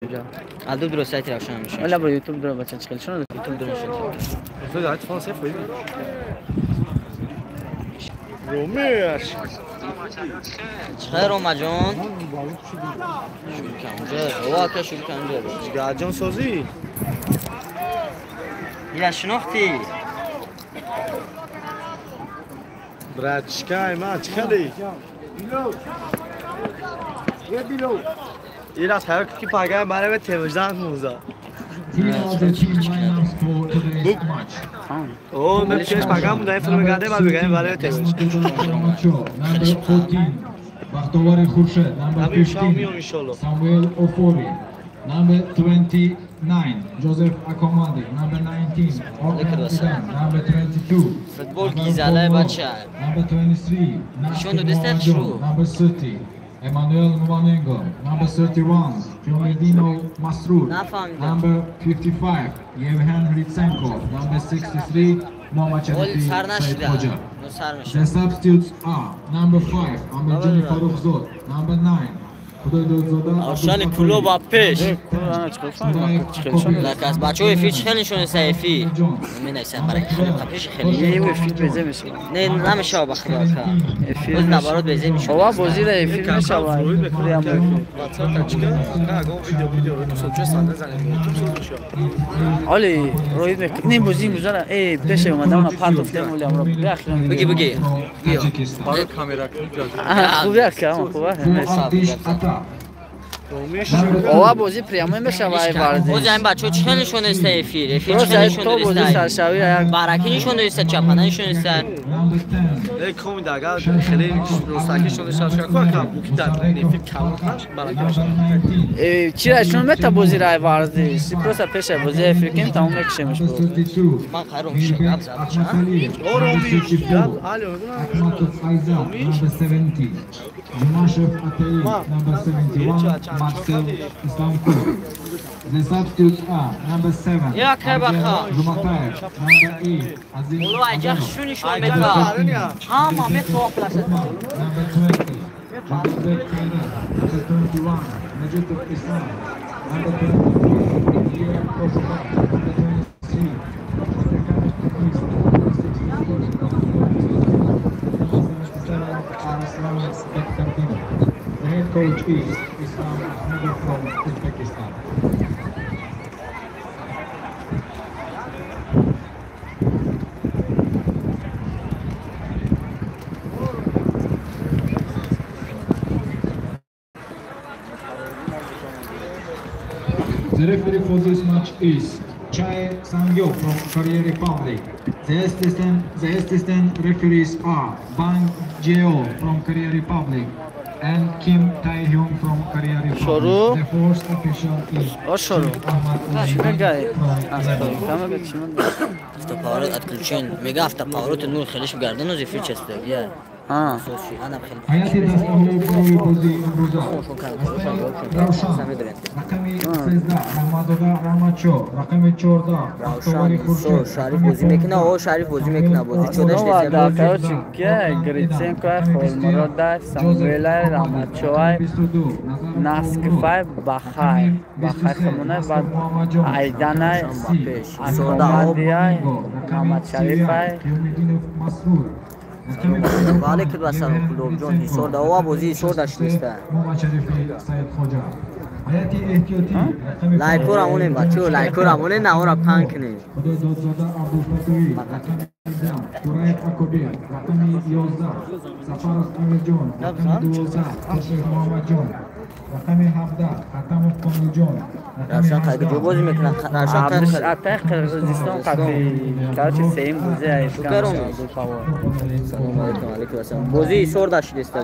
Алду дро сайти Равшан мешавад. Вала бро YouTube дро бача чӣ хел шуд? YouTube дро мешавад. Ромеш. Чӣ Рома ҷон? Шурӯъ кунҷа. Ова ака шурӯъ кунҷа. Ҷигарҷон созӣ? Ила шинохтӣ? Братчикай ман чӣ хелӣ? Ира хаёл ки пагай бараве тевждан муза. О, мен пеш пагам мудай филм гаде ба бегаем бараве тевж. Number 14, Бахтовари Хуршед. Number 15, Samuel Ofori. Number 29, Joseph Akomadi. Number 19, Orhan Fidan. Number 22, Футбол гизалай бача. Number 23, Number 30, Emmanuel Muwanengo. Number 31, Fiorentino Masrur. Number 55, Yevhen Hritsenko. Number 63, Muhammad Sharifi Said Hoja. The substitutes are number 5, Ahmedjani Farrukhzod. Number 9, Равшани кулоб а пеш. Лакас бачаҳои эфир чӣ хел нишониста эфир? Менависанд барои хеле пеш хеле. Не, эфир безе мешавад. Не, намешавад ба худо ака. Боз наоборот безе мешавад. Ова бозира эфир мешавад. Оли роид мекунем. Не бозӣ гузара. Э, пеш омадам на партофтем оли амро. Бяхирам. Бигӣ бигӣ. Барои камера кунӣ. Хуб ака, хуб. Ова бозӣ прямой мешавад ай варзиш. Боз ин бачаҳо чӣ хел нишониста эфир? Эфир чӣ хел нишониста? Баракӣ нишониста, чапана нишониста. Э, комид агар хеле ростакӣ нишониста, шаква кам буки дар эфир калонтар баракӣ мешавад. Э, чира шумо мета бозӣ ай варзиш. Просто пеш ай бозӣ эфир кем тамом мекушемш бо. Ман хайром шагаб зад. О, Алло, Ахматов Айзат, number 70. Jumashev Atay, number 71. Marcel Islamkul. The substitutes are number 7, Jumataev, number 8, Azim Aganov, number 20, Jumabek Kairat, number 21, Najitov Islam, number 24, Ilya Kozubak, number 23, Stefan Teknis, number 64, number 77, Arslan Bektartinov. The head coach is Islam Ahmedov from Uzbekistan. The referee for this match is Chae Sangyo from Korea Republic. The assistant referees are Bang Jeo from Korea Republic and Kim Tae-hyun from Korea Republic. The fourth official is Ahmad from Lebanon. Автоповорот отключен. Мега автоповорот нур хелиш гардон аз эфир честа. Я. Ҳайати дастаҳои барои бозии имрӯза: Равшан, рақами 13, Раҳматзода Раҳматшоҳ, рақами 14, Бахтовари Хуршед, Шариф бозӣ мекунад, о Шариф бозӣ мекунад, бозӣ чодаш нест. Да, короче, Гриценко, Холмуродов, Самуэлай, Раҳматшоҳ, Наскифай, Бахай, Бахай Хамунай, баъд Айданай, Акомадияй, Муҳаммадшарифай. Бале ки ба сар Кулобҷон Ҳисор да ова бозӣ Ҳисор дашт неста. Лайкора монем бачаҳо, лайкора монем, наора панг кунем. Худойдодзода Абдулфатоӣ, рақами 10, Тураев Акобир, рақами 11, Сафаров Амирҷон, рақами 12, Тошев Муҳаммадҷон, рақами 17, Хатамов Комилҷон. Равшан куҷо бозӣ мекунад? Равшан Атай Қирғизистон қати, короче, сеюм бозӣ Шукаром. Салом алейкум, алейкум ассалом. Бозии Ҳисор дашт неста.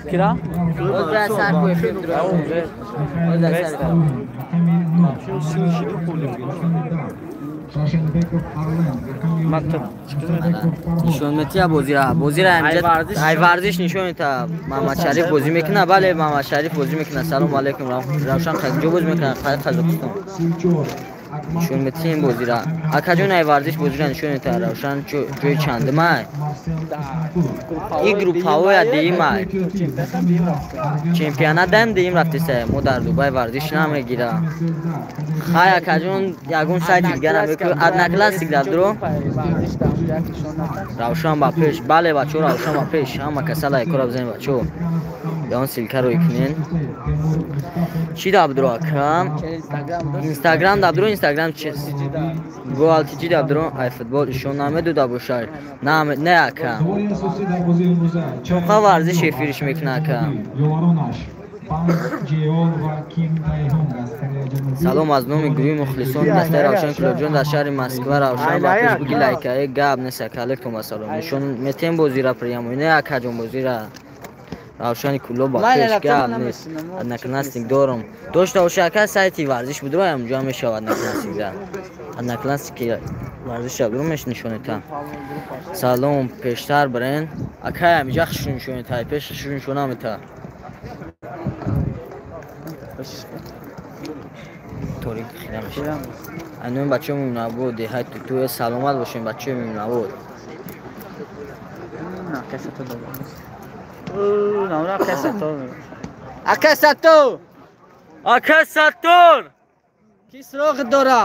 Кира? Боз бояд сар ку эфир дро. Боз бояд сар ку. Нишон метия бозира. Бозира ай варзиш нишон мета. Муҳаммад Шариф бозӣ мекунад. Бале, Муҳаммад Шариф бозӣ мекунад. Салом алейкум. Равшан куҷо бозӣ мекунад? Қазоқистон. Нишон метиҳем бозира. Акаҷон, ай варзиш бозира нишон метиҳад. Равшан ҷои чандумай? И группаҳоя диимай. Чемпионат даем диим рафтеса. Мо дар Дубай варзиш намегира. Хай, акаҷон, ягон сайти дигара мекӯ. Одноклассник дабдуро. Равшан ба пеш. Бале, бачо, Равшан ба пеш. Ҳама каса лайкора бизанед, бачо. Ягон ссылка ро икунен. Чӣ дабдуро, ака? Инстаграм дабдуро, Инстаграм чи? Гоалтиҷи дабдуро, ай футбол ишон намедода бошад. Не, ака. Чоқа варзиш эфириш мекуна, ака. Салом аз номи гурӯҳи мухлисон дастаи Равшани Кулобҷон дар шаҳри Москва. Равшан ба пеш буги лайкае гап нест, ака. Алейкум ассалом. Нишон метем бозира прямой. Не, акаҷон, бозира Равшани Кулоб ба пеш, гап нест. Одноклассник дорам. Дошта боша, ака, сайти варзиш будро, ҳамҷо мешавад Одноклассник да. Одноклассник варзиш дабдуро меш нишонета. Салом, пештар бирен. Ака, ҳамиҷа хуш нишонета, пеш хуш нишона мета. Торик хира мешавад. Айнои бачаҳо мемунабуд, деҳаи тутуе саломат бошем, бачаҳои мемунабуд. Ака Саттор! Ака Саттор! Ки суроғ дора?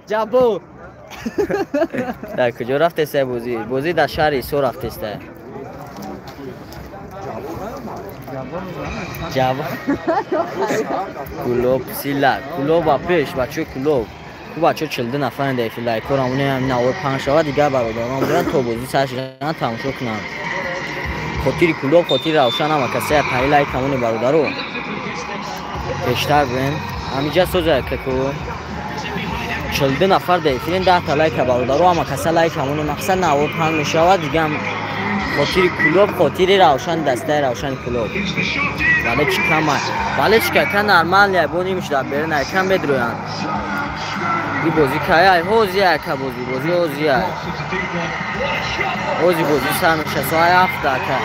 Ҷаббор. Дар куҷо рафтеста бозӣ? Бозӣ дар шаҳри Исо рафтеста. Ҷаббор. Кулоб сила. Кулоб ба пеш, бачаҳои Кулоб. Ку бачаҳо 42 нафаранд дар эфир, лайкҳоро ҳамоне навор паҳн шавад, дигар бародарон биранд то бозӣ сар шидан тамошо кунанд. Хотири Кулоб, хотири Равшан ҳама касая таи лайк ҳамоне бародаро. Пештар бирем. Ҳамиҷа соза каку. 42 нафар дар эфирен, 10 та лайка бародаро, ҳама каса лайк ҳамоне мақсад навор паҳн мешавад, дигар хотири Кулоб, хотири Равшан, дастаи Равшани Кулоб. Вале чӣ кама? Вале чӣ ка нормалия, бо нимш дар берин айкам медроянд. И бозӣ кай ай ҳози ака бозӣ, бозӣ ҳози ай. Ҳози бозӣ сар меша соати 7 ака.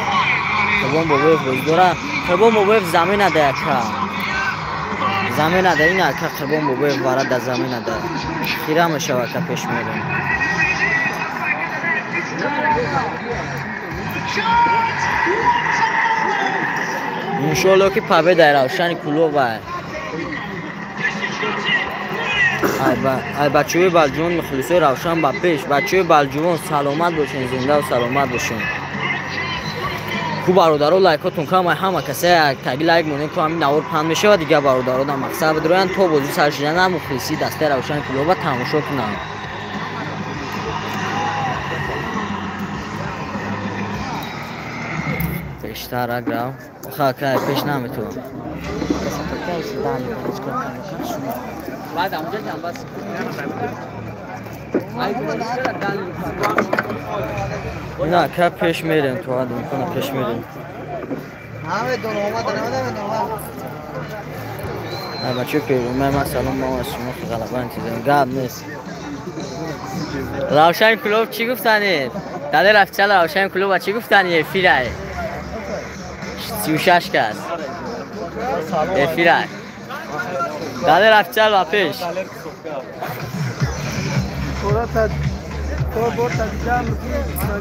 Қурбон Бобоев бозӣ дора. Қурбон Бобоев замина да ака. Замина да ин ака Қурбон Бобоев вара да замина да. Хира мешава ака пеш мерем. Иншоалло ки победа Равшани Кулоб ай. Ай бачаҳои Балҷувон, мухлисои Равшан ба пеш. Бачаҳои Балҷувон саломат бошен, зиндаву саломат бошен. Ку бародаро лайкотон кам, ай ҳама каса як таги лайк монем, ку ҳамин навор паҳн мешавад, дигар бародаро дар мақсад бидроянд то бозӣ сар шидана мухлиси дастаи Равшани Кулоба тамошо кунанд. Пештар аграв. Охе ака, пеш наметавон. Не, ака пеш мерем, то ад имкона пеш мерем. Ай бачаҳои перумаи ман салом, мо аз шумо ғалаба интизорем. Гап нест. Равшани Кулоб чӣ гуфтанед? Далер официал Равшани Кулоба чӣ гуфтани эфирай? 36 кас. Эфирай. Далер официал ба пеш.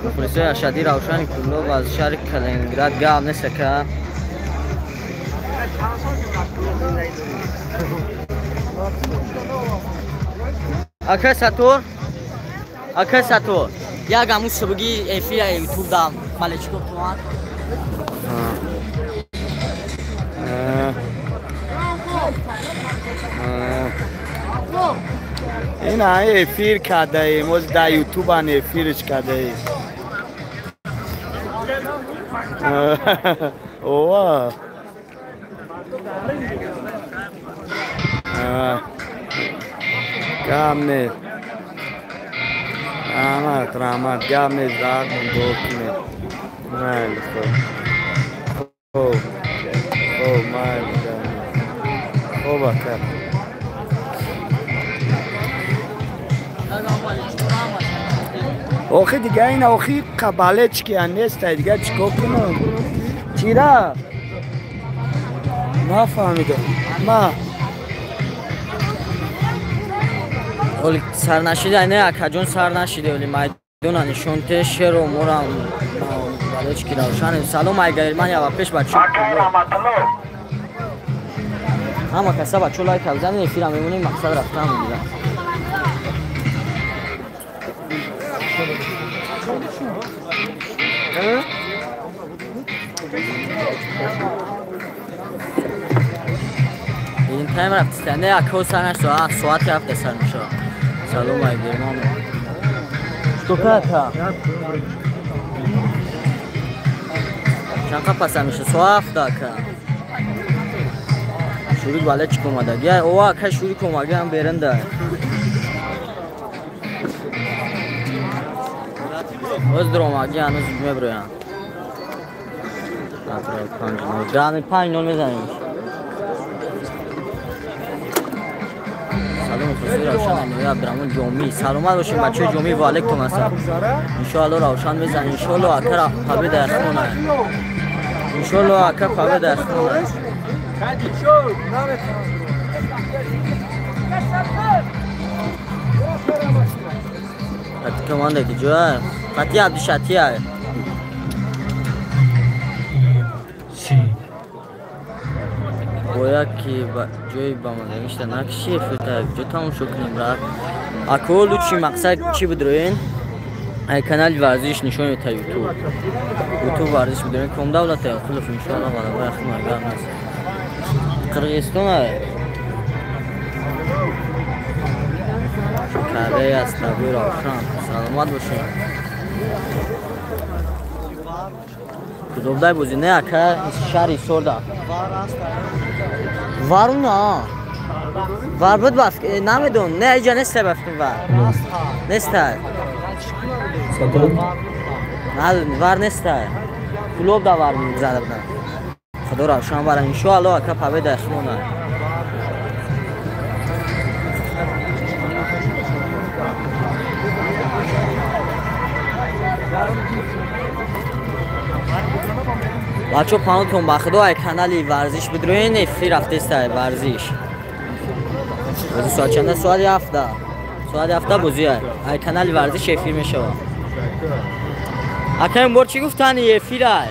Мухлисои ашадии Равшани Кулоб аз шаҳри Калининград гап нест, ака. Ака Саттор, ака Саттор, як ҳамун субҳи эфира ютуб дам малечко туман. Ин эфир кардаем, оз дар ютубан эфирш кардаем. Ова. Гап нест. Раҳмат, раҳмат, гап нест, раҳат дуо кунед. Майли, хоб. Хоб, хоб, майли, гап нест. Хоб, ака. Охи дига ин охи қабалечки нест, дига чӣ кор кунам? Чира? Нафаҳмидам. Ма Оли сар нашида, не акаҷон сар нашида, оли майдона нишон те шеро морам балечки Равшан. Салом ай Германия ва пеш бачо. Ҳама каса бачо лайк бизанед, эфира мемонем, мақсад рафтан мегирад. Ин тайм рафт, не ако сар нашуд, соат рафта сар мешавад. Салом ай Германия. Что ака? Чанд паса меша? Соат ҳафта ака. Шурик бале чӣ омадаги? О ака шурик омаги ҳам беринда. Оз дуромаги ҳанӯз меброянд. 5-0 мезанем. Салом хусуси Равшан Алои Абдураҳмон Ҷомӣ. Саломат бошем бачаҳои Ҷомӣ ва алейкум ассалом. Иншоалло Равшан мезанем. Иншоалло ака победа яхмона. Иншоалло ака победа яхмона. Қати команда ки ҷоя? Қати Абдушатия. Бояд ки ҷои ба мадагишта накиши эфирта ҷо тамошо кунем брат. Ако лучший мақсад чӣ бидроен? Ай канали варзиш нишон мета ютуб. Ютуб варзиш бидроен ком давлата хулф иншоалло ғалаба яхмон гап нест. Қирғизистон Корея аст табии Равшан. Саломат бошед. Кудобдай бозӣ не ака шаҳри Исорда. Вару на. Вар буд баф намедонам. Не иҷа нест бафкин вар. Нест. Вар нест. Клуб да вар зада будам. Худо Равшан бара иншоалло ака победа яхмона. Бачо панотон ба худо ай канали варзиш бидроен эфир рафтеста варзиш. Бозӣ соат чанда? Соати ҳафта. Соати ҳафта бозӣ ай канали варзиш эфир мешавад. Ака ин бор чӣ гуфтани эфир ай?